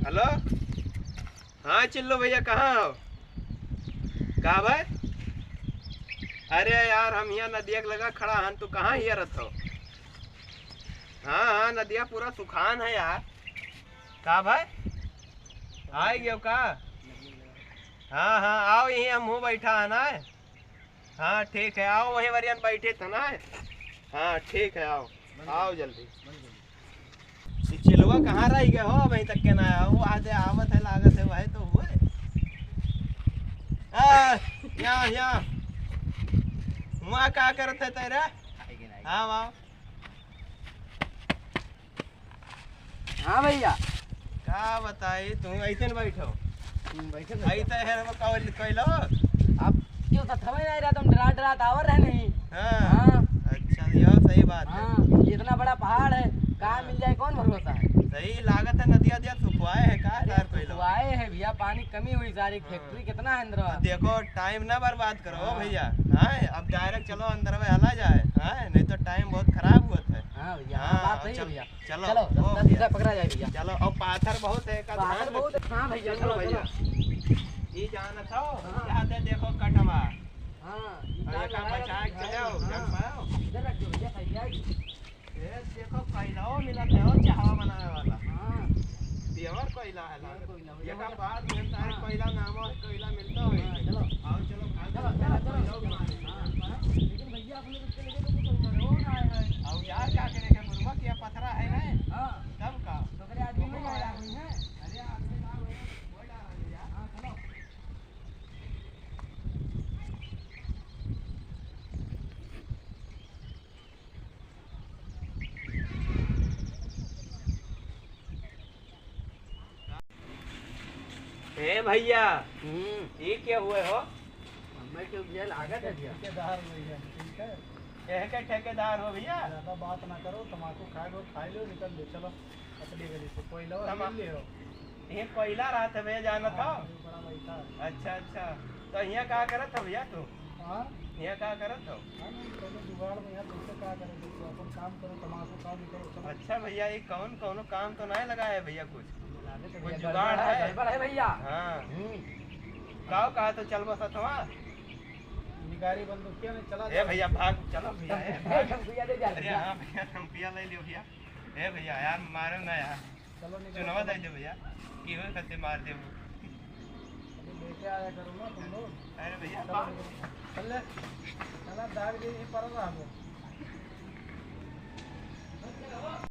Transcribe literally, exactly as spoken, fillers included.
हेलो, हाँ चिल्लू भैया, कहाँ हो? का भाई? अरे यार, हम हियाँ नदिया के लगा खड़ा हन, तू कहाँ हियाँ रहत हो? हाँ, हाँ, नदिया पूरा सुखान है यार। का भाई? आइ गयो का? हाँ, हाँ, आओ, यहीं हमहूँ बैठा है ना। हाँ, ठीक है, आओ, वहीं वरियन बैठे थे ना। हाँ, ठीक है, आओ, आओ जल्दी। ये चिलवा कहाँ रह गए हो, अभी तक के ना आया? वो आते आवत है, लागत है, वही तो हुए। आ, यहाँ, यहाँ। वहाँ का करत है तेरा? हाँ, वाह। हाँ भैया। का बताई, तू ऐसे न बैठो। हम्म, बैठो भैया। ऐसे है, वो कौल-, कैलो? अब क्यों सथवा नहीं रहा, तुम डरा डरा तो आवर रहे नहीं। हाँ। हाँ। अच्छा, यह सही बात है। हाँ, इतना बड़ा पहाड़ है, कहाँ मिल जाए, कौन भरोसा है? सही लागत है, नदिया दिया सुखवाए है का, अरे, सार कैलो? सुखवाए है भैया, पानी कमी हुई सारी, हाँ। फैक्ट्री कितना है अंदर? तो देखो, टाइम ना बर्बाद करो, हाँ। भैया। हाँ, अब डायरेक्ट चलो अंदर में हला जाए, हाँ, नहीं तो टाइम बहुत खराब हुआ था। हाँ भैया, हाँ, बात सही है चल-, भैया। चलो, चलो, ओ रास्ता भैया। सीधा पकड़ा जाए भैया। चलो, और पाथर बहुत है, का पाथर ध्यान बहुत रखिए। है। हाँ भैया, चलो चलो, भैया। चलो। ई जानत हो, हाँ। जाते देखो कटवा। हाँ, ई और तार एका लगा बचा के रखो। चले हो, हाँ। जान पाओ। इधर रख दो भैया, साइड में। ए, देखो, कोयलाओ मिलत है, और चाहवा बनावे वाला। हाँ। प्योर कोयला है, प्योर कोयला, भैया। एका बाद में तारे हाँ। कोयला नामो है, कोयला मिलता होई। हाँ, चलो। आओ, चलो, खा चलो, के चलो, चलो। कोयलाओ मारे। हाँ, हाँ। लेकिन भैया, अपने बच्चे लेके तो कुछ और आए हैं। अब यार, क्या करेंगे, मुर्गा क्या पथरा है ना? हाँ। तब का? तो करे आदमी में आया हुई है। अरे, आदमी ना हुई है, कोई डाल रही है यार। हाँ, चलो। ए भैया, हम्म। ये क्या हुए हो? हमें क्यों भैया लागत है भैया? ठेकेदार भैया, ठीक है? यह के ठेकेदार हो भैया? ज्यादा बात ना करो, तमाकू खाए लो, खाए लो, निकल लो, चलो। पतली गली से कोयला तमा-, मिल लियो। ये कोयला रहत है भैया, जानत हो? हाँ, ये बड़ा भाई था। अच्छा, अच्छा। तो यहाँ का करत हो भैया तू? हाँ? यहाँ का करत हो? हाँ, नहीं, कोनो जुगाड़ में यहाँ कैसे का करे, देखो, अपन काम करो, तमाकू काम करो, चलो। अच्छा भैया, ये कौन, कौनो काम तो नहीं लगा है भैया कुछ? लगा दे कुछ भैया, जुगाड़ गड़बड़ है, है? गड़बड़ है भैया। हाँ। हम्म। काव कहा तो चल बस अथवा? निगारी बंदूकिया में चला ए जाओ। भैया, भाग, चलो भैया, ए, भाग। भैया, दे जा, अरे भैया। हाँ भैया, तुम पिया ले लियो भैया। ए भैया, यार, मारो ना यार। चलो, निकलो, चुनाव चलो। दे दे भैया, की होए करते मार दे वो। अभी लेके आया करो ना तुम लोग। अरे भैया, चलो, बाप। निकलो। चल ले। चला, दाग दे, ये पर रहा वो।